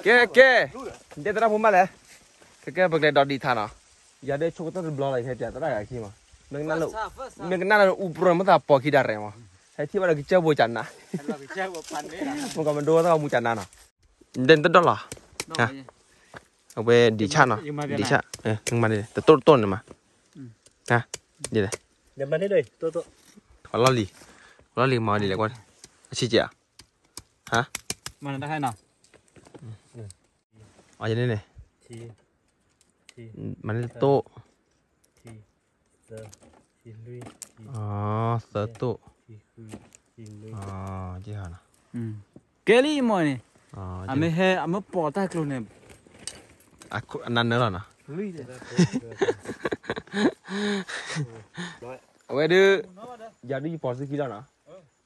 ကဲ ကဲ, ဒ်သရၣ်ဖိမးလဲၣ်, ကဲ ကဲ ပကလဲၤဒိးဒံးထါနီၤ, ယၤဒ်ဆိကတၢၢ်တဘျီလီၤ ယဟဲပၠးသရၣ်ဂၤခံမး, မ့ၢ်ကနၣ်လၢအူပြၢမ့ၢ်သးပိာ်ခံဒၣ်ရဲၣ်မး, ဟဲထံၣ်ဘၣ်ဒီးကစၢၢ်ဘိကနၣ်, မ့ၢ်ကမၤဒိသရၣ်မူကနၣ်နီၤ, ဒ်တဒီၣ်လီၤ, အဝဲဒံးဆၣ်နီၤ, ဒံးဆၣ်, တတိၢ်တတိၢ်န့ၣ်မး, ဒ်လဲၣ်, လီၢ်လံၤ, လီၢ်လံၤမၤဒ်လဲၣ်ကွၢ်, အဆံးကဲး, ဟါ, အန့ၣ်န့ၣ်, မၤန့ၢ်တတိၢ်, သၢတိၢ်, ကဲလံမ့ၢ်န့ၣ်, အမ့ၢ်ဟဲ အမ့ၢ်ပိာ်တၢ်ကျိၤန့ၣ်, အနၢ်နၢလီၤနီၤ, အဝဲဒၣ်, ယၤဒုးယပိာ်စုခံလီၤ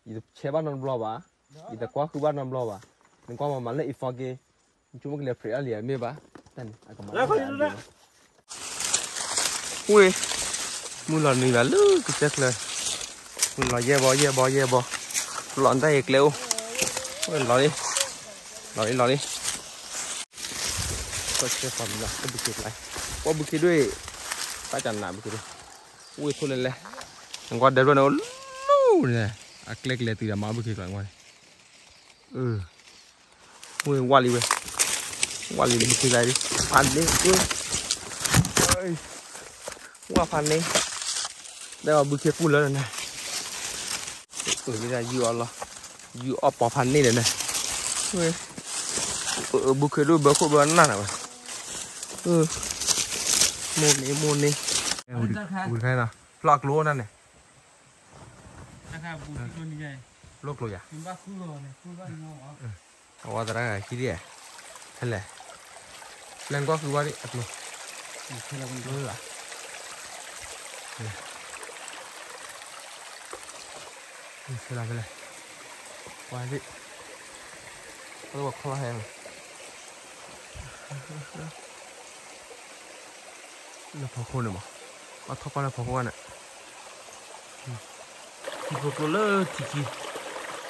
နီၤ, ယတဆဲးဘၣ်နီတဘျီဘၣ်, ယတကွၢ်ဃုဘၣ်နီတဘျီဘၣ်, နကွၢ်မၤမၤလၢအံၤဖီက့ၤ, နဆိကမိၣ်ကလဲၤဖျဲးအါလံမ့ၢ်ဘၣ်, တၢ်န့ၣ် အကမၤလၢအံၤ, ဝ့ၢ်, မုၢ်လီၤနုာ်ဘၣ်လၢကစၢၢ်ချၢ, မုၢ်လီၤယဲၢ်ဘီယဲၢ်ဘီယဲၢ်ဘီ, လီၤတၢ်အံၤကျဲအိၣ်, ဝ့ၢ်လီၤလံ, လီၤလံလီၤလံ, ကွၢ်ဆဲဖီမံၤလီၤ ဘုခ့ကျါ, ကွၢ်ဘုခ့ဒွဲၣ်, တၢ်ကနးဘုခ့ဒွဲၣ်, ဝ့ၢ်ထိၣ်လဲလဲ, နကွၢ်ဒဲးဘျီန့ၣ်အိၣ်လၢန့ၣ်, အကျဲကလဲၤတုၤဒီးမၤဘုခ့ကျါန့ၣ်, ဝ့ၢ်ဝါလံဝဲ, ဝါလံဘုခ့ကျါဒ်, ဖးန့ၣ်, ဝါဖးန့ၣ်, ဒ်ဘုခ့ကူၣ်လၢန့ၣ်, ယုၢ်အီၣ်လီၤ, ယုၢ်အီၣ်ပိာ်ဖးန့ၣ်ဒီးန့ၣ်, ဘုခ့ဒွဲၣ်ဘၢခိၣ်ဘၢနၢ်န့ၣ်ဝဲ, မိၢ်န့ၣ်မိၢ်န့ၣ်, ဝံၤတခါနီၤ ဖျီၣ်ကျိန့ၣ်န့ၣ် လိၣ်ကျိယၤ, အဝဲသရၣ်ခံဒံး, ဖဲလဲၣ်, လဲၤကွၢ်ဃုဝါဒံးအကျိ, လၢ, ဆဲလီၤဖဲလဲၣ်, ကွၢ်ဒံး, ပှၤခီဟဲ လၢဖီခိၣ်န့ၣ်မး, အထီၣ်ကွၢ်လၢဖီခိၣ်န့ၣ်, ထံဖိကျိလၢထံခ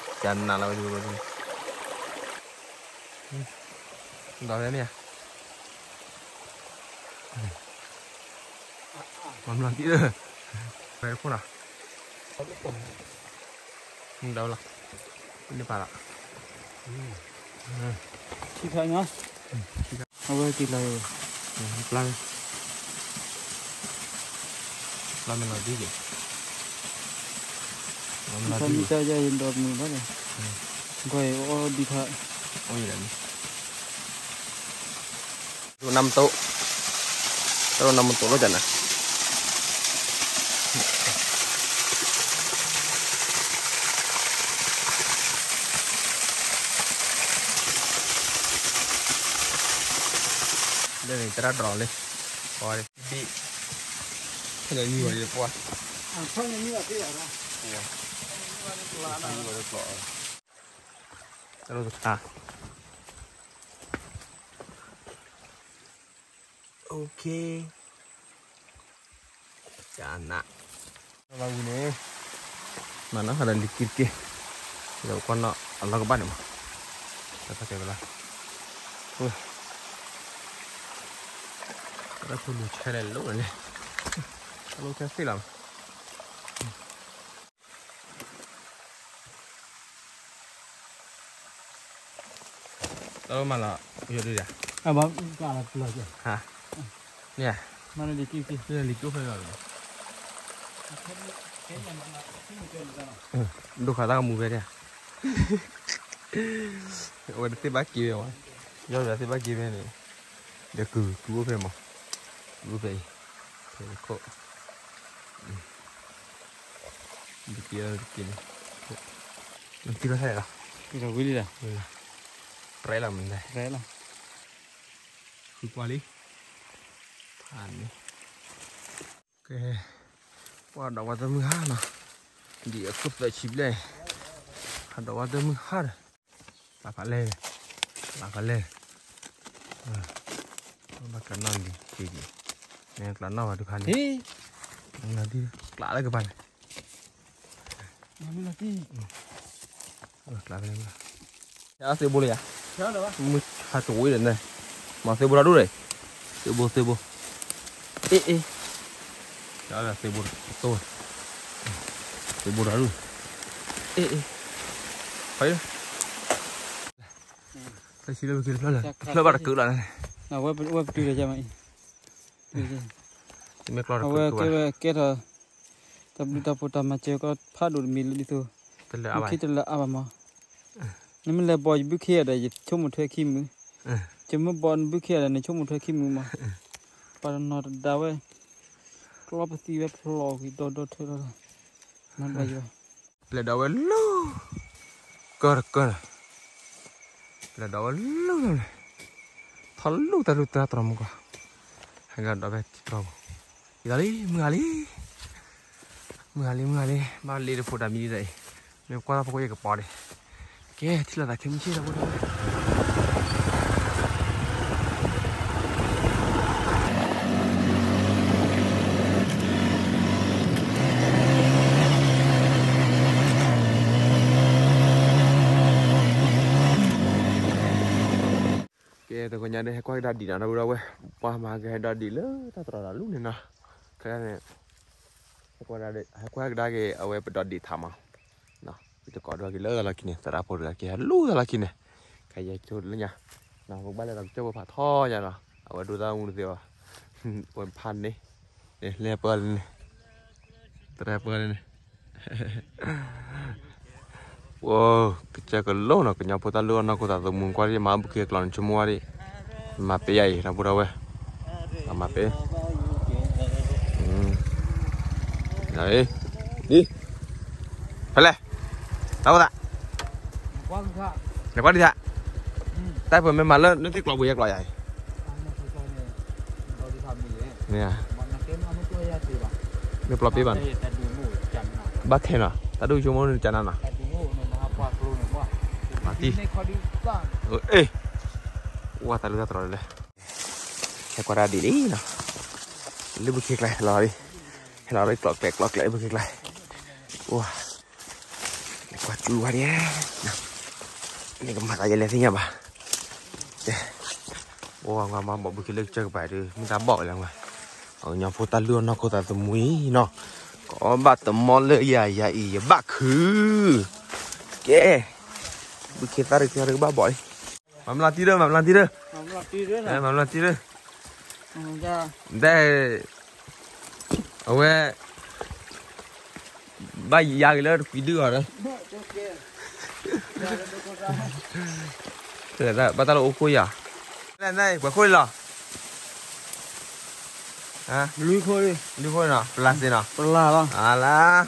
ံ, ကနးလီၤဝဲ, ဒီးဝဲမ့ၢ်ဧါ, မၤမလီၤတံၢ်လၢ, ဝဲတခိၣ်နီၤ ဒီးလီၤ, န့ၣ်ပာ်လီၤ, ထံခါညါ, အဝဲက့ၤလီၤ, ပျၢ်, ပျၢ်မ့ၢ်လီၤဒ်က့ၤ, မ့ၢ်တၢ်ယဲၢ်ဒီးမုၢ်ဘၣ်န့ၣ်, ကွၢ်အီၣ်ဒံးခါ, အိၣ်ယဲၢ်လၢန့ၣ် နမတိ, တရိနမတိလိာ်ကနၤ, လၢန့ၣ်သရၣ်ဒြီလံ, ပှၤဒံး, ဖဲန့ၣ်မံဝဲဒ်ပှၤ, ဖဲန့ၣ်မံဝဲဒ်ပှၤ, တရိတခါ OK, ကနး, လီၤဝံၤန့ၣ်, မၤနီၣ်ဃာ်ဒီးလံၤကံတက့ၢ်, ဒီးကွၢ်နီၣ်အလီၢ်ကဘၣ်န့ၣ်မး, တၢ်ဖးကဲကလါ, တၢ်ဖိလူၤဆဲလဲၣ်လိၣ်န့ၣ်, တၢ်လိၣ်ခဲသ့လီၤ. တၢ်လိၣ်မးလီၤ, ယိၤဒုဒၣ်, န့ၣ်, လံၤကံဖဲလီၤ, ဒိၣ်ဃာ်တၢ်ကမူဖဲဒၣ်, အဝဲတသ့ဘၣ်က့ၤဝဲ, ယီၤယၤသ့ဘၣ်က့ၤဖဲန့ၣ်, ဒီးကုၢ်ကုၢ်အိၣ်ဖဲမး, ကုၢ်အိၣ်ဖဲအံၤ, ဖဲခိၣ် တက့ၢ်လီၤတက့ၢ်န့ၣ်, နထံၣ်ဘၣ်ထဲလဲၣ်လီၤ, ဝံၤလံလီၤ, ရဲလီၤမ့ၢ်လဲၣ်, ရဲလီၤ, ဃုကွၢ်လံ, ဖးန့ၣ်, ကဲ, ပှၤဒီးဝဲတမုၢ်ဟါနီၤ, ဒ်အခိၣ်သၢဆံဘျဲၣ်, ဟးဒီးဝဲတမုၢ်ဟါဒီး, လၢဖးလဲၢ်, လၢဖးလဲၢ်, ဘၣ်ကျးနီၣ်လံၤက့ၤဒံး, မ့ၢ်ကျးနီၣ်ဘၣ်တခါန့ၣ်, ကျးလၢကပၤန့ၣ်, ကျးဖဲန့ၣ်, မုၢ် ဟးတဝ့ဒီးန့ၣ်, မၤသ့ဘိတၢ်ဒူၣ်ဒီး, သ့ဘိသ့ဘိ, အ့ၣ်အ့ၣ်, သ့ဘိ, သ့ဘိတၢ်ဒူၣ်, အ့ၣ်အ့ၣ်, ဖဲလၢပက့ၤတဖျၢၣ်လၢ တဖျၢၣ်ဘၣ်တကုးလီၤန့ၣ်, ဝဲပတုၤဒီးယမအံၤ, မ့ၢ်ကျီတကုးဝဲကဲဝဲကဲထီၣ် တၢ်ဘျုးတၢ်ဖှိၣ်တၢ်မၤစၢၤကီးဖးဒိၣ်တမံၤလၢဒ်သိး, ဘုခ့တလၢအါဘၣ်မး, နမ့ၢ်လဲၤဘီယဘုခ့ဒီး ယဆိကမိၣ်ထွဲခံမုၢ်, ယမ့ၢ်ဘီနဘုခ့ဒီး နဆိကမိၣ်ထွဲခံမုၢ်မး, ပှၤတနီၤတဒါဝဲ, ကျီပသံဝဲဖျိးကွံာ်ဒီဒီထၢလီၤ, မၤဘၣ်ယွၤ, ပျဲၢ်ဒီးဝဲလၢ ကၢတကၢန့ၣ်, ပျဲၢ်ဒီးဝဲလၢန့ၣ်, ထီၣ်လူၢ်တၢ်လူၢ်တၢ်တြီၤမူကွၢ်, ဟဲကဒီးဖဲထံတြီၤပူၤ, ယသးလံ မုၢ်ဂၤလံ မုၢ်ဂၤလံ မုၢ်ဂၤလံ ဘၣ်လ့တဖိးတၢ်မံဒ်အံၤ, မ့ၢ်ကွၢ်သးဖိကယဲၢ်ကပီၤဒံး, ကဲ ထံၣ်လိာ်သးခဲမုၢ်ဆ့ၣ်တၢ်ဖိတၢ် ကဲ တဂီၤညါဒီး ဟဲကွၢ်ကဒါဒံးနီၤ ဒီပုၢ်ဒီဝဲၢ်, ပှၤမၤကဟဲဒိးဒံးလၢတၢ်တြီၤတၢ်လူၢ်န့ၣ်နီၤ, ခဲန့ၣ် ဟဲကွၢ်ကဒါက့ၤ အဝဲပဒိးဒံးထးမး, ပတကိးဒိးက့ၤလၢသးလီၢ်ခံန့ၣ် သရၣ်ဖိတဂၤက့ၤဟဲလူၤသးလီၢ်ခံန့ၣ်, ခဲယဲၢ်ဆိလၢညါ, ပကဘၣ်လဲၤဒီးကစၢၢ်ဖိဖးထီညါနီၤ, အဝဲဒိးတၢ်မူတသ့ဘၣ်, ဝဲဖးန့ၣ်, လဲၤပၢလၢန့ၣ်, သရၣ်ပၢလၢန့ၣ် အိ ကစၢၢ်ကလိၣ်နီၤ ကညီဖိတၢ်လုၢ်အီၣ်နီၢ်ခိသးသမူကွၢ်ဒံး မၤဘုခ့ကျိးန့ၣ် ဆိကမိၣ်ဝဲဒံး, မၤပ့ယၤအံၤ ဒီပုၢ်ဒီဝဲၢ်, မၤပ့, ဒ်, ဖဲလဲၣ်, တၢ်အိၣ်သး, လဲၤကွၢ်ဒံးသး, တၢ်ပှဲၤမ့ၢ်မၤလၢနသ့ၣ်ကျိးပူၤယဲကျိးယၤအံၤ မ့ၢ်ပျီပ့ဘၣ်နီၤ, ဘၣ်ခဲနီၤ တၢ်ဒိၣ်ဆိကမိၣ်န့ၣ်ကနၤနီၤ, မၤတံၢ်, အ့, ဝါတၢ်လုၢ်တၢ်တြီၤလဲၣ်, ဟဲကွၢ်တၢ်ဒ်လံနီၤ, လၢဘုခ့ကျါ ဟဲလီၤလံ, ဟဲလီၤလၢကျိးကျဲကျိးကျဲဘုခ့ကျါ, အိ ကွၢ်စူဝါဒံး, နကမၤသးယလဲၤသ့ၣ်ညါဘၣ်, အိ မၤဘၣ်ဘီၣ်ဘုခ့လၢကစၢၢ်ကပၤဒုး မ့ၢ်တၢ်ဘီၣ်ဝဲလဲၣ်ဝဲ, အကညီဖိတၢ်လုၢ်အီၣ်နီၢ်ခိသးသမူအံၤနီၤ, ကဘၣ်တမီလၢယၤယၤအံၤ ယဘၣ်ခု, ကဲ, ဘုခ့သၣ်တခါတကဘၣ်ဘီၣ်လံ, မၤမလီၤတံၢ်ဒီး မၤမလီၤတံၢ်ဒီး, မၤမလီၤတံၢ်ဒီး, ဒဲ အဝဲ ဘၣ်ယၤက့ၤလၢတကွံဒုၣ်အီၤဒီး, ဘၣ်တၢ်လၢအိၣ်ခိၣ်ယၤ, ပှဲၤခိၣ်လံလီၤ, လွံၢ်ခိၣ်, လွံၢ်ခိၣ်နီၤ ပလၢ်စ့ၢ်နီၤ, ပလၢ်လီၤ, အလါ, ဒ်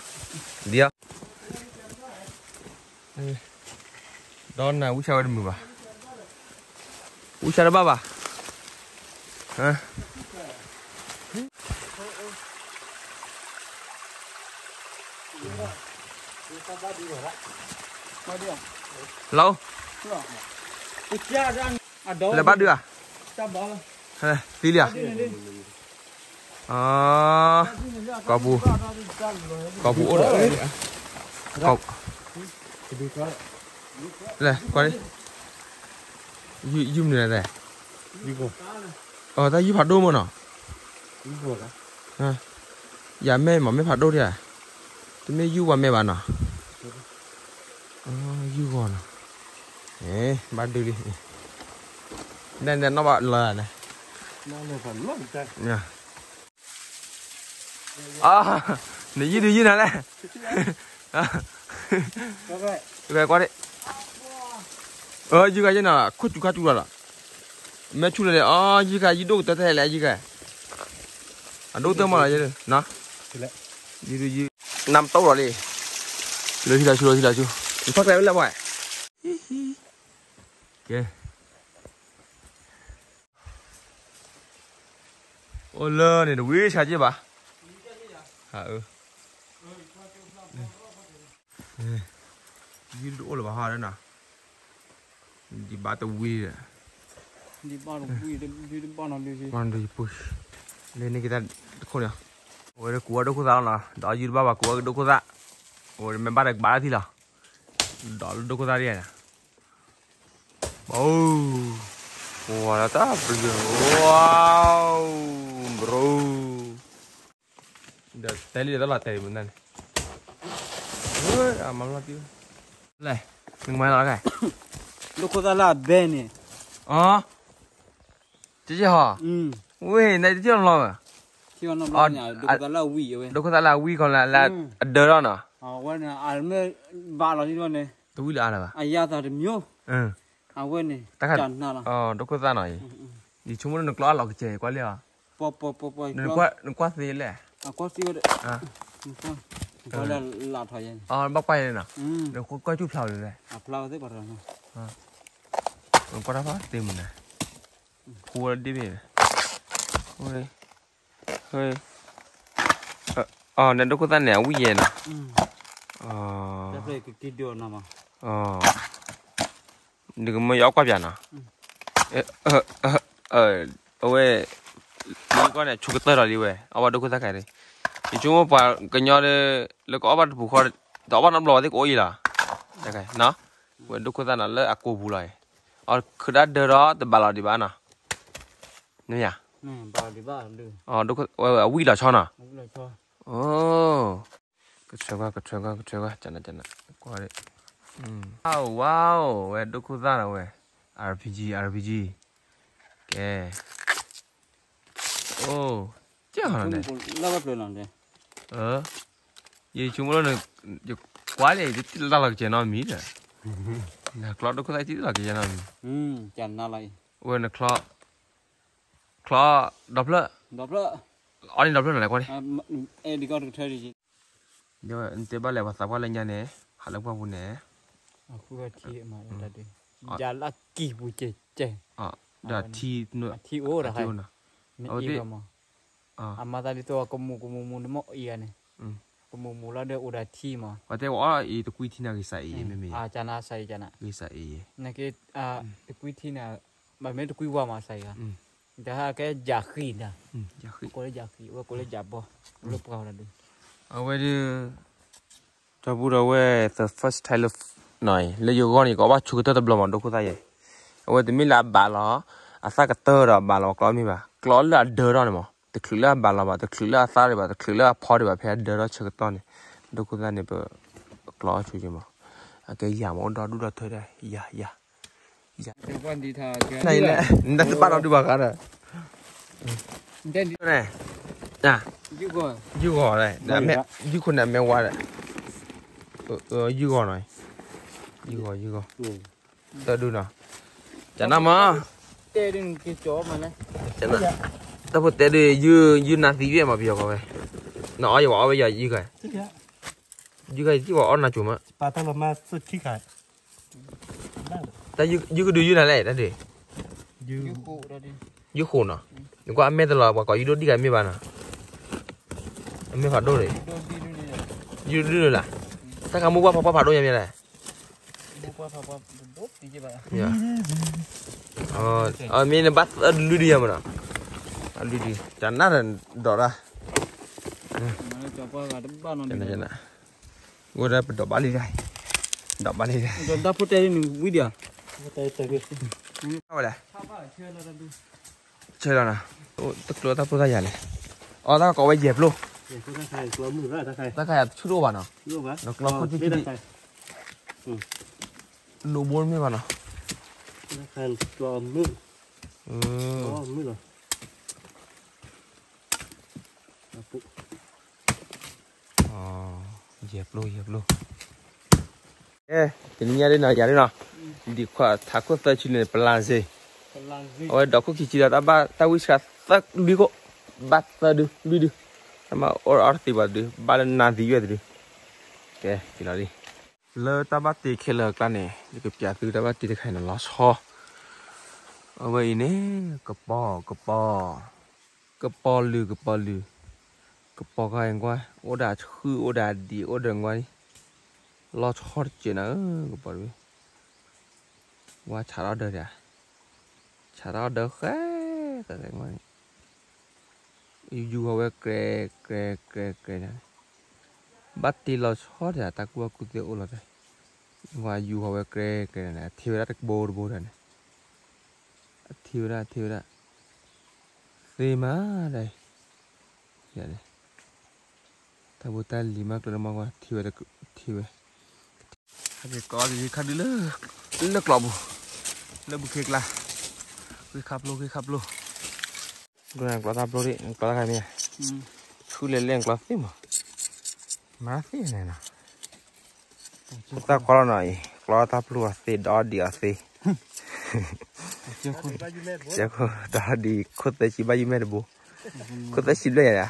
အီၤ ဒီးနၤဝံၢ်ဆါဝဲတမုာ်ဘၣ်, ဝံၢ်ဆါတဘၣ်ဘၣ်, ဟဲ, လီၤ, လဲၤဘၣ်ဒုးဧါ, သံလံဧါ, ကိာ်ပူၤ, ကိာ်ပူၤအိၣ်ဒီး, လဲၤကွၢ်လံ, ယုၢ်မနုၤလဲၣ်, အတၢ်ယုၢ်ဖးဒိၣ်မ့ၢ်နီၤ, ယၤမဲာ်မ့ၢ်မဲာ်ဖးဒိၣ်ဒံးဧါ, တမ့ၢ်ယုၢ်ဝဲမဲာ်ဘၣ်နီၤ, ယုၢ်ဂီၤနီၤ, ဘၣ်ဒုးလံ, နဲနဲနီၣ်ဘၣ်လၢန့ၣ် အါ, နယုၢ်ဒုးယုၢ်နၤလဲၣ်, ကွၢ်, ယုၢ်ဂၤယုၢ်နၤ ခိၣ်စူၤခါစူၤလီၤလီၤ, မဲာ်ဆူၣ်လီၤန့ၣ် အီ ယုၢ်ဂၤယုၢ်ဒိၣ်ကတၢၢ်တၢ်လဲၣ် ယုၢ်ဂၤ, အဒိၣ်ကတၢၢ်မးလီၤ, ယုၢ်, နမ်တအိၣ်လီၤလံ, လၢထံလီၤဆူလီၤထံလီၤဆူ, နဖးကျဲဝဲလၢပှဲၤ, ကဲ အိၣ်လၢန့ၣ် တဝံၣ်ဆါက့ဘၣ်, ယုၢ်တအိၣ်လၢၤဘၣ်ဟီဒီးနီၤ, ဒံးဘၣ်တဝံၣ်ဒီး, ဒံးဘၣ်တဝံၣ်, ဒံးတဘၣ်နီၤဒုး, လၢန့ၣ်က့ၤတၢ်တခိၣ်န့ၣ်, အဝဲဒၣ်ကူးဝဲဒိၣ်ခိၣ်သၣ်လီၤနီၤ, ဒီးယုၢ်တဘၣ်ဘၣ်ကူးဝဲဒိၣ်ခိၣ်သၣ်, အဝဲမ့ၢ်ဘၣ်ဒီးကဘၣ်လၢထံလီၤ, ဒီးလၢဒိၣ်ခိၣ်သၣ်ဒ်န့ၣ်, အိ ဝါတၢ်ဘျုး, ဝါ, bro, ဒီးတဲလံဒီးတၢ်လီၤတဲာ်မုၢ်နၤန့ၣ်, အမၤမလီၤတံၢ်, လဲၣ်, နကမၤလီၤ, ဒိခိၣ်သၣ်လၢအဘဲန့ၣ်, အ, ကကဟီ, ဝ့ၢ် နတထံၣ်နီတဘျီဘၣ်, ဒိခိၣ်သၣ်လၢအဝံၣ်, ဒိခိၣ်သၣ်လၢအဝံၣ်ခီလၢအဒၢထီၣ်နီၤ, အဝဲန့ၣ် အမ့ၢ်ဘၣ်လီၤန့ၣ်, တဝံၣ်လၢအလၢၤဘၣ်, အယၤသးတမျိုး, အဝဲန့ၣ်, ဒိခိၣ်သၣ်နီၤအံၤ, ယဆိကမိၣ်လၢနကျီအလီၤကစဲၤ ကွၢ်လံဧါ, နကွၢ်သ့လဲၣ်, ဘၣ်ကွၢ်န့ၣ်နီၤ, နကွၢ်ကွၢ်ကၠူၣ်ဖျါလံလဲၣ်, နကွၢ်တၢ်ဖးသ့မုၢ်နၤ, ဃိဒ်မ့ၢ်, အ, နဒိခိၣ်သၣ်န့ၣ် အဝံၣ်ယဲနီၤ, နကမၢယအီၣ်ကွၢ်ပၠးနီၤ, အဝဲ, လံကီၢ်န့ၣ် ဆူကတၢၢ်ဒီးလံဝဲ အီၣ်ဘၣ်ဒိခိၣ်သၣ်ခါဒ်, ယဆိကမိၣ်ပှၤကညီဒီး, လၢကအီၣ်ဘၣ်တပူၤဃီ, တအီၣ်ဘၣ်နီတဘျီဝဲသ့ၣ်ကအိၣ်အံၤလီၤ, ဝဲဒိခိၣ်သၣ်နီၤ လၢအကိာ်ပူၤလီၤအံၤ, အီၣ်ခုးဒၣ်ဒၢထီၣ်တဘၣ်လီၤဒံးဘၣ်နီၤ, မ့ၢ်ယါ, အဝံၣ်လီၤဆီနီၤ, ကထွဲကွၢ် ကထွဲကွၢ် ကထွဲကွၢ် ကနၣ် ကနၣ်, ကွၢ်, ဝါ, ဝဲဒိခိၣ်သၣ်နီၤဝဲ, RPG RPG, ကဲ, အိၣ်, ကဲ, ယဆိကမိၣ်လၢ, ယကွၢ်လံယတံၢ်လၢတၢ်လီၤကစဲၤနီတမံၤဒီး, နကျီဒိခိၣ်သၣ်ယတံၢ်လီၤကစဲၤနီတမံၤ, ဝဲနကျီ, ကျီ, ဒီဖျၢၣ်, အီၣ်န့ၣ်ဒီဖျၢၣ်နီၤလဲၣ်ကွၢ်လံ, နတဲဘၣ်လဲၣ် ပှၤသးပှၢ်လၢညါန့ၣ်, ဟးလၢပှၢ်ပူၤန့ၣ်, ယၤလၢကံၢ်ပူၤကဲကဲ, ဒီးထံ, ထံအိၣ်ဒီး, အဝဲသ့ၣ်, အမၤသးဒ်သိးကမူၤကမူၤမူၤန့ၣ်မ့ၢ်အံၤဂၤန့ၣ်, ကမူၤမူၤလီၤဒီးအိၣ်ဒီးထံမး, ပှၤတဲအီၣ်အံၤတကွံထံန့ၣ်ဂ့ၤစးအံၤမ့မ့ၢ်, ကနၣ်စးအံၤကနၣ်, ဂ့ၤစးအံၤ, နက့, တကွံထံန့ၣ်, ဘၣ်မ့ၢ်တကွံဝါမးစးအံၤ, တဟါကဲယၤဃံၤနၤ, ကိးလၢယၤဃံၤဝဲကိးလၢယၤဘီ, လၢပှၤဝဲဒၣ်ဒုး, အဝဲဒၣ် ဒီပုၢ်ဒီဝဲၢ် the first time လၢ, လၢယဂီၢ်န့ၣ် ကအီၣ်ဘၣ်ဆူကတၢၢ်တဘျီမး ဒိခိၣ်သၣ်ယဲ, အဝဲတမ့ၢ်လၢအဘၣ်လီၤ, အသၣ်ကတၢၢ်ဒီးအဘၣ်လီၤ ကျီမ့ၢ်ဘၣ်, ကျီလၢအဒၢထီၣ်န့ၣ်မး, တချုးလၢအဘၣ်လီၤဘၣ်, တချုးလၢအသၣ်ဒံးဘၣ်, တချုးလၢအဖီဒံးဘၣ်, ဖဲအဒၢထီၣ်ဆၢကတီၢ်န့ၣ်, ဒိခိၣ်သၣ်န့ၣ် ပ, ကျီအီၣ်ဆူက့မး, အကဲယၤမး အိၣ်ဒီဒူၣ်ဒီထၢဒၣ်, ယၤ, ယၤ နတဘၣ်ဒီးဒုးဘၣ်ဃးဒီး, ယုၢ်ဂီၤ, ယုၢ်ခိၣ်န့ၣ်အမဲဝါဒီး, ယုၢ်ဂီၤနီၤ, ယုၢ်ဂီၤ, ယုၢ်ဂီၤ, တၢ်ဒုးနီၤ, ကနၣ်မး, တၢ်ဖိတဲဒုး, ယုၢ်နၤသံဝဲမး ပယီၤကီးဝဲ, နအီၣ်ယဝဲအီၣ်ဝဲယၤယုၢ်ဂီၤ, ယုၢ်ဂီၤယသံဝဲအီၣ်နၤကိၤမး, တၢ်ယုၢ်ကဒုးယုၢ်နၤလဲၣ် တၢ်ဒုး, ယုၢ်ဃိးနီၤ, နကွၢ်အမဲာ်တလီၤ ပှၤကိးယုၢ်ဒိၣ်ဒံၣ်ဂၤမ့ၢ်ဘၣ်နီၤ, အမဲာ်ဖးဒိၣ်န့ၣ်, ယုၢ်ဒိၣ်ဒုးလၢ်, တၢ်ခါမိၢ်ပှၢ်ဖးပှၢ်ဖးဒိၣ်ညါမ့ၢ်လဲၣ်, မ့ၢ်နဘၣ်သၢဒုးလွံၢ်ဒုးယၤမးနီၤ, လွံၢ်ဒုး, တၢ်နၢ်ဒီးဒိးတၢ်, ဝဲဒၣ်ပဒိးဘၣ်လံတၢ်, ဒိးဘၣ်လံတၢ်, ဝဲလဲၣ်, ဆဲလီၤနီၤ, တကျိၤတၢ်ဖိသၣ်ယၤလဲၣ်, အီတၢ်ကကိးဝဲယဲၢ်ပျိ, တၢ်ခါယၤတဆူၣ်တအိၣ်ဘၣ်နီၤ, နကျီခိၣ်ဆူၣ်ဆူၣ်, လိာ်ဘိမ့ၢ်ဘၣ်နီၤ, ယဲၢ်ပျိ ယဲၢ်ပျိ, တနံၤညါဒ်နီၤ ယၤဒ်နီၤ, ဒံးခွါထးခိၣ်သၢဆံန့ၣ် ပလၢ်စ့, အဝဲဒီးခိၣ်ခံဆံဒီး တၢ်ဘၣ်တၢ်ဝံၣ်ဆှါသၢလွံၢ်ခိၣ်, ဘၣ်သၢဒုလွံၢ်ဒု, တၢ်မၤအိၣ်အီၣ်တသ့ဘၣ်တဒု, ဘၣ်လၢနၤသံဝဲတဒု, ကဲ, လီၤလံ, လၢတၢ်ဘၣ်တ့ခဲလၢာ်အကျါန့ၣ် ယကပျးသုတၢ်ဘၣ်တ့တခါအံၤန့ၣ် လီၤဆီ, အဝဲအံၤန့ၣ် ကပီၤ, ကပီၤ, ကပီၤလုာ်, ကပီၤလုာ်, ကပီၤခါအံၤကွၢ်, အိၣ်ဒီးဆှုၣ် အိၣ်ဒီးဒံး အိၣ်ဒီးကွၢ်, လီၤဆီတစဲးနၤဧၢ, ကပီၤလုာ်, ဝါဆးထီၣ်ဒၢဒၣ်, ဆးထီၣ်ဒၢဃဲ, ဃဲဃဲကွၢ်, ယူၤဃီၤဝဲကြဲ, ကြဲ, ကြဲ, ကြဲဒၣ်န့ၣ်, ဘၣ်တ့လီၤဆီတၢ် တၢ်ကူၣ်ဘၣ်ကူၣ်သ့အိၣ်လီၤတဲ, ဝါယူၤဃီၤဝဲကြဲကြဲန့ၣ် ထံၣ်ဝဲဒၣ်တဘိတဘိဒၣ်န့ၣ်, ထံၣ်ဝဲဒၣ် ထံၣ်ဝဲဒၣ်, သ့မးဒၣ်အံၤ, ယၤန့ၣ်, တၢ်ဖိတၢ်လံၤမး ကျၢၤတမီၢ်ကွၢ် ထံၣ်ဝဲ, ထံၣ်ဝဲ, ဟဲက့ၤကီးက့ၤခါဒုလၢ, လၢကျီးပူၤ, လၢဘူးခ့ကျါ, ဂ့ၢ်ခါပျိ ဂ့ၢ်ခါပျိ, ကျီးတၢ်ပျိဒ် ကျီးတၢ်ခါမ့ၢ်ဧါ, ဆူလဲၤလဲၤကျီးသ့မး, မၤသ့န့ၣ်နီၤ တၢ်ကွၢ်လီၤနီၤအံၤ ကျီတၢ်ပျိအီၤသ့ ဒီဒံးအီၤသ့, ကဲခိၣ်ဒီဒံး ခိၣ်သၢဆံဘၣ်ယုၢ်မဲာ်တဘိ, ခိၣ်သၢဆံဘျဲၣ်ယၤ,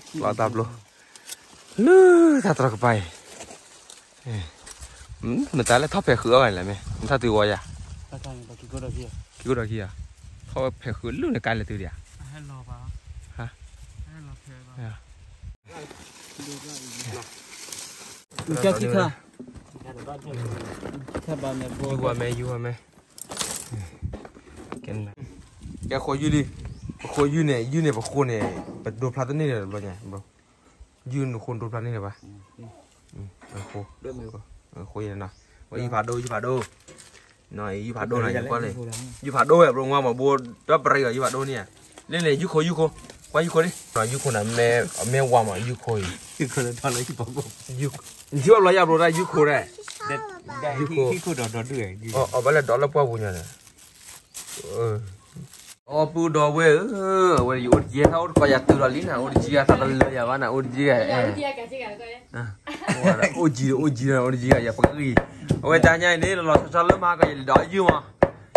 ကျီတၢ်ပျိ, လၢတၢ်တြီကပၤအံၤ, မတၤလဲၣ်ထီၣ်ဖဲးဃုာ်အီၤဂၤန့ၣ်လဲၣ်မ့ၢ် နထီၣ်တုၤဝီယၤ, ခံခိၣ်ဒီးခံဧါ, ထီၣ်ဖဲးဃုာ်လၢနကါလဲၤတုၤဒံးဧါ, ယူၤဝဲမ့ၢ် ယူၤဝဲမ့ၢ်, ကဲဃိယုၢ်လံ, ပဃိယုၢ်န့ၣ် ယုၢ်န့ၣ်ပဃိန့ၣ် ပဒိဖျါတန့ၢ်လၢၤတဘျီညါ, ယုၢ်နဃိဒိဖျါန့ၢ်လၢၤဘၣ်, ဃိယဲၢ်နီၤ, ယုၢ်ဖးဒိၣ် ယုၢ်ဖးဒိၣ်, ယုၢ်ဖးဒိၣ်နီၤ ယကွၢ်လံ, ယုၢ်ဖးဒိၣ်ဝဲ ဘျီငါမၤဘိ ဒီးပရံၤအီၤ ယုၢ်ဖးဒိၣ်န့ၣ်ဧါ, လၢန့ၣ် ယုၢ်ခိ ယုၢ်ခိ, ကွၢ်ယုၢ်ခိန့ၣ်, ယုၢ်ခိန့ၣ် မ့ၢ်ဝါမး ယုၢ်ခိအံၤ, ထံၣ်ဘၣ်ဘျီယါဘျီတၢ်ယုၢ်ခိဒီး, ယုၢ်ခိ, အဘၣ်လဲၣ်ဒီးလၢပှၢ်ပူၤညါန့ၣ်, အီၣ်ပုၢ်ဒီဝဲၢ်ဧၢ, အဝဲယအိၣ်တက့ၢ် တၢ်အိၣ်တကိးယၤတုၤလီၤလံနၤ အိၣ်တက့ၢ်ဂၤ သးတလၢယၤဘၣ်နၤ အိၣ်တက့ၢ်ဂၤ, အိၣ်ကံ အိၣ်ကံ အိၣ်ကံ အိၣ်တက့ၢ်ဂၤ ယပှၤဂံၢ်, အဝဲတၢ်ညါအံၤန့ၣ် လီၤလီၤဆီဆီလၢမၤကီးယလဲၤဒီးယုၢ်မး,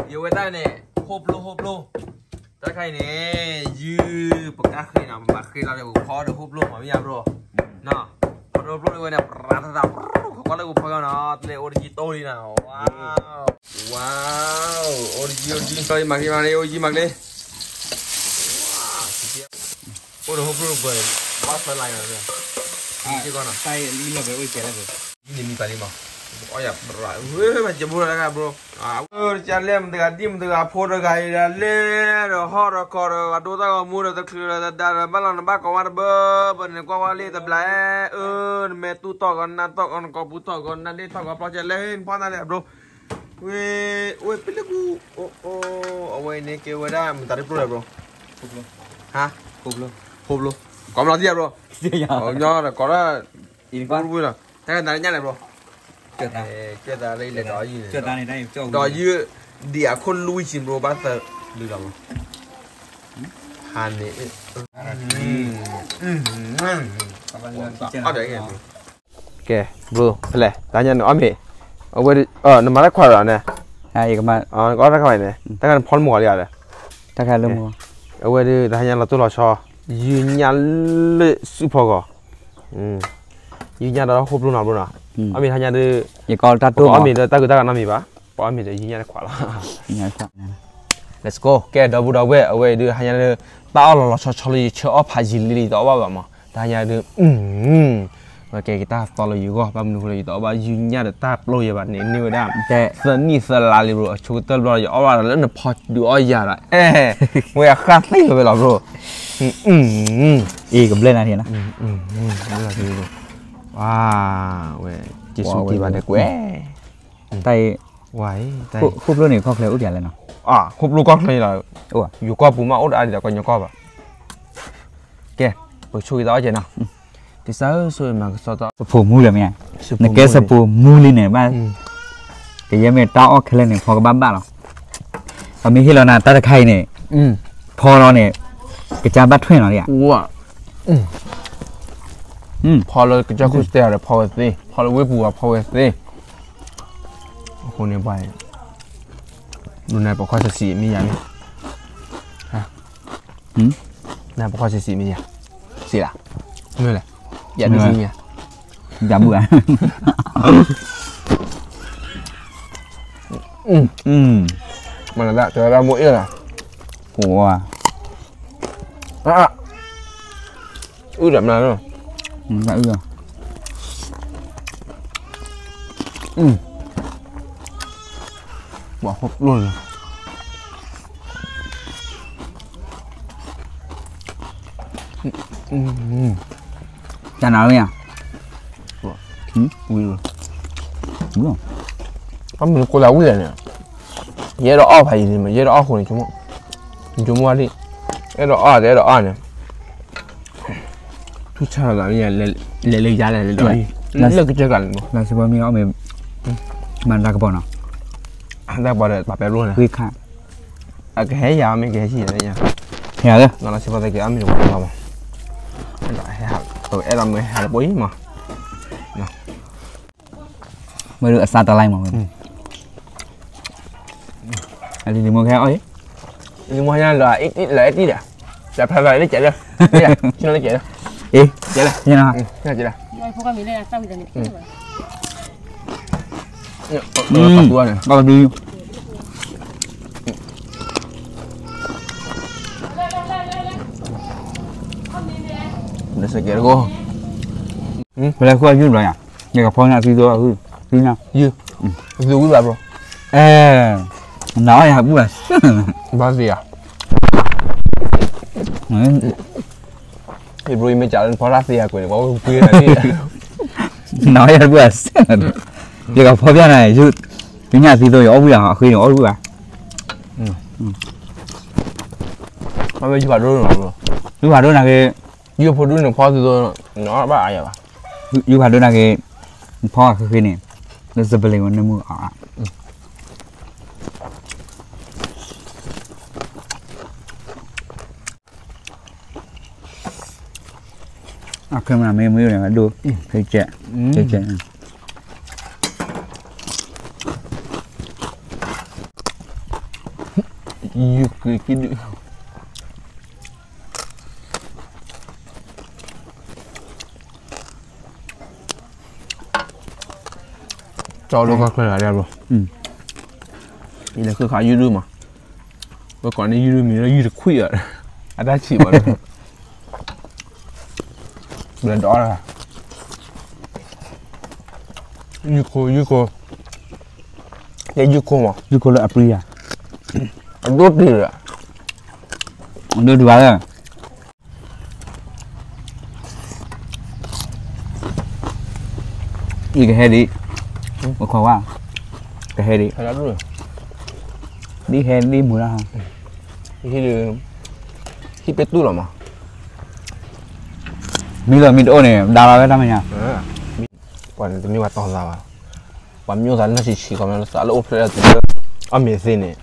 ယဝဲတၢ်န့ၣ် ဟိၣ်ပျိ ဟိၣ်ပျိ, တၢ်တခါအံၤန့ၣ် ယုၢ်ပကါဃ့နီၤ ပမၤဃ့လီၤဒီး ပဖီဒီးဟိၣ်ပျိမး မ့ၢ်ယါဘျီ, ဖီဒီးဟိၣ်ပျိဝဲန့ၣ် ပြၤတသး ခီကွၢ်လၢပဖီကီနီၤ တလဲၤအိၣ်တကံၢ်တိလံနၤ, ဝါ ဝါ, အိၣ်တကံၢ် အိၣ်တကံၢ် မၤက့ၤ မၤက့ၤ အိၣ်တကံၢ် မၤက့ၤ, အိၣ်ဒီးဟိၣ်ပျိပှဲၤ, ဘၣ်ဖၢလၢ်ယၤ, ယက့ၤကီနီၤ, ယန့ၣ်မံပာ်လံမး, အီယၤပြၤ, ဝဲမၤစၢၤဘိလၢတဂၤဘျီ, အဝဲတကလဲၣ် မတဂၤဒ်မတဂၤဖိတဂၤအံၤဒီး လဲၤဒီးဟီၣ်ဒီးခီဒီး အဒိတၢ်ဂီၤမူဒီး တချုးဒီးတဒါဒီး ဘၣ်လီၤနဘၣ်ကိးဝါတဘၢဘၢန့ၣ် ကွၢ်ဝါလံတဘျီ, အၢ နမဲာ်တူၢ်ထီၣ်ဂီၤ နါထီၣ်ဂီၤ နကိာ်ပူၤထီၣ်ဂီၤ နါဒ့ထီၣ်ဂီၤ ပျီစဲလဲၣ် နဖီၣ်နၤလဲၣ်ဘျီ, ဝဲ ဝဲပလၢကူ, အဝဲအံၤန့ၣ်ကဲဝဲဒၣ် မတၤတပျိလဲၣ်ဘျီ, ဟါ, ဟိၣ်ပျိ, ကိးမလီၤသံယါဘျီ, ညီဒီးကိးဒၣ်, တၢ်ကနၤလၢညါလဲၣ်ဘျီ, ကၢၢ်သးလၢယလဲၤဒီးယုၢ်န့ၣ်, ဒီးယုၢ်, ဒံးအခိၣ်လွံၢ်ဆံဘျီ ဘၣ်သၢ, လုၢ်လီၤဘျီ, ဟါန့ၣ်, ကဲ, ဘျီ ဖဲလဲၣ် တဟါညါန့ၣ် အီၣ်မ့ၤ, အဝဲ, နမၤတၢ်ခွါဒီးန့ၣ်, နကအီၣ်တၢ်ခွါအံၤန့ၣ် တၢ်ခါန့ၣ်ဖီတမုၢ်ဂီၤလံဧါ, တၢ်ခါလၢမုၢ်ဂီၤ, အဝဲဒၣ်တဟါညါလီၤတိၢ်လီၤဆီ, ယုၢ်ညၣ်လၢစုဖီကီၢ်, ယုၢ်ညၣ်ဒီးဟိၣ်ပျိနီၤဘျီနီၤ, အီၣ်မ့ၤတဟါညါဒၣ်, ယကအီၣ်တၢ်တိၢ်အီၣ်မ့ၤဒီးတၢ်ဂုၤတၢ်ဂၤနီတမံၤဘၣ်, ပအီၣ်မ့ၤဒီးယုၢ်ညၣ်တခွးလီၤ Let's go, ကဲ ဒီပုၢ်ဒီဝဲၢ် အဝဲအံၤဒုး ဟါညါလၢ တၢ်အီၣ်လီၤလီၤဆီဆီလၢ ယဆၢအီၣ်ဖးယံာ်လံ ယတအီၣ်ဘၣ်ဘၣ်မး, တဟါညါဒုး, ဝဲကဲက့ၤတၢ်သီလၢယဂီၢ် ဘၣ်မနုၤဃိလၢယတအီၣ်ဘၣ် ယုၢ်ညၣ်ဒီးတၢ်ပျိယဲဘၣ်န့ၣ် န့ၢ်ဝဲဒၣ် သၢနံၣ်သၢလါလံဘျီ အဆိကတၢၢ်ဘျီ ယအီၣ်ဘၣ်ဒီးလၢနဖီဒုးအီၣ်ယၤဒီး အဲ ဝဲအဃၣ်သ့ၣ်လီၤဝဲလီၤဘျီ, အ့ ကဘျဲၣ်နၤထံၣ်နၤ, ဝဲ က့ၤဆူက့ၤဘၣ်န့ၣ်ကွဲး တၢ်အံၤ, ဟိၣ်ပျိန့ၣ် ကီၢ်ချၢအိၣ်ပှဲၤလဲၣ်နီၤ, ဟိၣ်ပျိကီၢ်ချၢလီၤ, ယိၤကီၢ်ပူၤမးအိၣ်ဒီးအါဒ်ဒီးကညီကီၢ်ဘၣ်, ကဲ ပဆိၣ်ဂ့ၤတၢ်အီၣ်ကဲနီၤ, ကစၢ်ဧၢ ဆိၣ်ဂ့ၤမၤကဆှီတၢ်, စဖိမူလၢမ့ၢ်, နကဲစဖိမူလံန့ၣ် ဘၣ်, ကယဲၢ်မ့ၢ်တၢ်အီၣ်ခဲလၢာ်န့ၣ် ဖီကဘၣ်ဘၣ်လီၤ, ပမ့ၢ်ဟ့ၣ်လီၤနၤတၢ်တခါအံၤန့ၣ်, ဖီလီၤန့ၣ်, ကစၢ်ဘၣ်ထွဲနီၤလံဧါ ဖီလၢကစၢၢ်ခိၣ်စတဲဒီးဖီဝဲသ့, ဖီလၢဝ့ၢ်ပူၤအဖီဝဲသ့, အဃိန့ၣ်ပှၤ, ဒ်န့ၣ်ပခီၣ်ဆံးဆံးမ့ၢ်ယၤန့ၣ်, န့ၣ်ပခီၣ်ဆံးဆံးမ့ၢ်ယၤ, ဆံးလၢ, မ့ၢ်လဲၣ်, ယၤဒုးမ့ၢ်ယၤ, ယၤမုၢ်ဧါ, မ့ၢ်လၢတၢ်မိၣ်အ့ၣ်လီၤ, ပှၤ အုၣ်ဒီးမနုၤ, အုၣ်လီၤ, ပှၤဟိၣ်ပျိၢ်လီၤ, တၢ်နၤဝဲဧါ, ဝံၤလီၤ, အမ့ၢ်ကိးလၢဝံၤလဲၣ်န့ၣ်, ယအဲၣ်ဒိးအီၣ်ဖးယံၤန့ၣ်မး, ယအဲၣ်ဒိးအီၣ်ဃိန့ၣ်, ယမိၢ်ဝါဒံၣ်, အဲၣ်ဒိးအီၣ် တအဲၣ်ဒိးအီၣ်န့ၣ်, ထူၣ်ဆၣ်လီၤသး လဲၤလၢယါလဲၣ်, လၢကစၢၢ်ကျါန့ၣ်မး, လၢစ့ၢ်ကီးမ့ၢ်အီၣ်မ့ၢ်, မၤတၢ်ကပီၤနီၤ, တၢ်ကပီၤဒီးပာ်ပဲဘျိန့ၣ်, အကဟဲယၤမ့ၢ်ကဟဲဆံးလၢယၤ, ဟဲလၢ, လၢစ့ၢ်ကီးသက့ၤအီၣ်မ့ၢ်တဝီလီၤမး, အဲၣ်ဒိးမ့ၢ်ဟဲလၢပှၤအံၤမး မ့ၢ်ဒုးအစးတလါမး, လံၤမ့ၢ်ဟဲအီၣ်, လံၤမ့ၢ်ဟဲလီၤ, လီၤအဲၣ်တံၢ်ဒီး, လၢဖျါလီၤအဲၣ်လၢကဲးလၢ, ဆ့ၣ်နီၤလၢကဲးလၢ, အ့, ကဲးလၢ, ကဲးလၢ, ပှၤဘျုး, ပလဲၤဃုအယုၢ်ဘျီယၤ, ယကဖီညၣ်သံသိ, သံညၣ်, ယုၢ်, သံဝံၣ်ဘၣ်ဘျီ, အဲ, နၤအီၣ်ယၤဟးဘူၣ်ဘၣ်, ဘၣ်သ့ဧါ, ယဘျီယမ့ၢ်ကးလၢနဖီတၢ်သ့ယၤကွဲးန့ၣ် ပှၤဝဲကွ့န့ၣ်, နၤအီၣ်ယၤဟးဘူၣ်ဘၣ်, ယကဖီပျၢ်နၤ, သံညၣ်သံသိ ယအီၣ်ဝံၣ်ဘၣ်, အဃ့န့ၣ်အီၣ်ဝံၣ်ဘၣ်, အဝဲယုၢ်ဖးဒိၣ်န့ၣ်, ယုၢ်ဖးဒိၣ်န့ၣ်က့ၤ, ယုၢ်ဖိဒိၣ်န့ၣ်ဖီသံသိ, နအီၣ်ဘၣ်အါယၤဘၣ်, ယုၢ်ဖးဒိၣ်န့ၣ်က့ၤ, ဖီဃ့ဃ့န့ၣ်, လၢစပလ့းဝဲနမုၢ်အါ အခါမ့ၢ်မ့ၢ်မ့ၢ်ဒိၣ်, ယုၢ်က့ၤက့ၤဒုး, ကၠီဒိၣ်ကီၢ်ချၢလၢ, ယလဲၤဃုခးယုၢ်ဒုမး, ဝဲကိးန့ၣ်ယုၢ်ဒုမံၤလၢယုၢ်တခွံၣ်ဧါ, အတၢ်ဆံးဘၣ်, ဘျဲးဒီး, ယုၢ်ခိၣ်, ယုၢ်ခိၣ်, ယုၢ်ခိၣ်မး, ယုၢ်ခိၣ်လၢအပြံဧါ, အဒိၣ်တုၤ, အဒိၣ်တုၤဘၣ်လၢ ယကဟဲဒံး, ပခိးဝါ, ကဟဲဒံး, ဒ်ဟဲဒ်မုာ်လၢ, ဟံၣ်ပ့တူၢ်လီၤမး, မ့ၢ်လီၤမ့ၢ်တအိၣ်န့ၣ် ဒါလီၤဝဲတၢ်မဲာ်ညါ, ပှၤန့ၣ်တမ့ၢ်ပှၤတီၤသးဘၣ်, ပှၤမ့ၢ်အိၣ်သးလၢဆံးဆံးကီးမ့ၢ်သးလၢအိၣ်ဖျဲၣ်လၢတုၤလၢ, အီၣ်မ့ၢ်သ့န့ၣ်,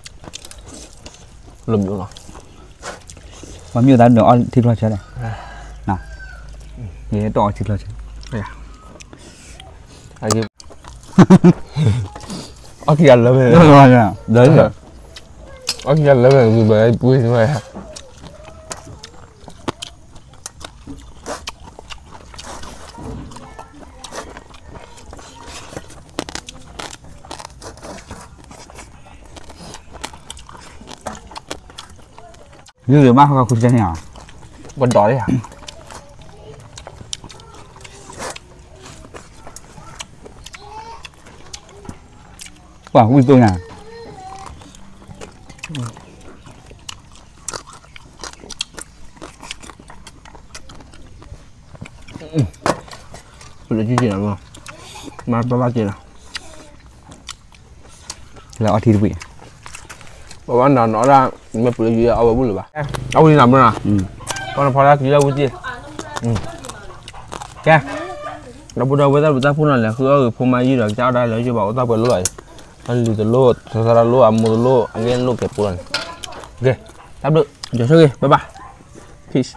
လိၣ်မ့ၢ်အိၣ်လီၤ ပှၤမ့ၢ်အိၣ်သးဒုးအီထံချီဆၢလဲၣ်, ယဲတအီထံချီဆၢ, အီၣ်ခံဂၤလၢာ်, အီၣ်ခံဂၤလၢာ်, ပှ့ၤ, ယုၢ်မးဟီၣ်ခိၣ်ကန့ၣ်, ပဒီးလံဧါ, ပှၤဝံၣ်သိညါ, ပလၢကံက့ၤလီၤ, မၤတၢ်ဘၣ်က့ၤလီၤ, လၢအီထံတဘ့ၣ်, ပဘၣ်နီၤနီၤဒၣ်, မ့ၢ်ပလၢကံအီၣ်ဝဲဘူၣ်လၢၤဘၣ်, အဝံၤနၤမ့ၢ်နီၤ, ပှၤနဖီတၢ်ကံလၢဝံၣ်တ့ၢ်, ကဲ, ဒီပုၢ်ဒီဝဲၢ်တၢ်ဘျုးတၢ်ဖှိၣ်နီၤ လဲၤဃုအီၣ်ဂ့ၤဖိမါယုၢ်ဒီး ကစၢ်အီၣ်ဒၣ်လၢယုၢ်ဘၣ်အိၣ်သးပှဲၤလိာ်, အလံၤတလိၣ် သရၣ်တလိၣ် အမိၢ်တလိၣ် အဂ့ၢ်လိၣ်ကဲပူၤလီၤန့ၣ်, ကဲ, တၢ်ဘျုး, ယဆၢဂ့ၤ bye bye, peace.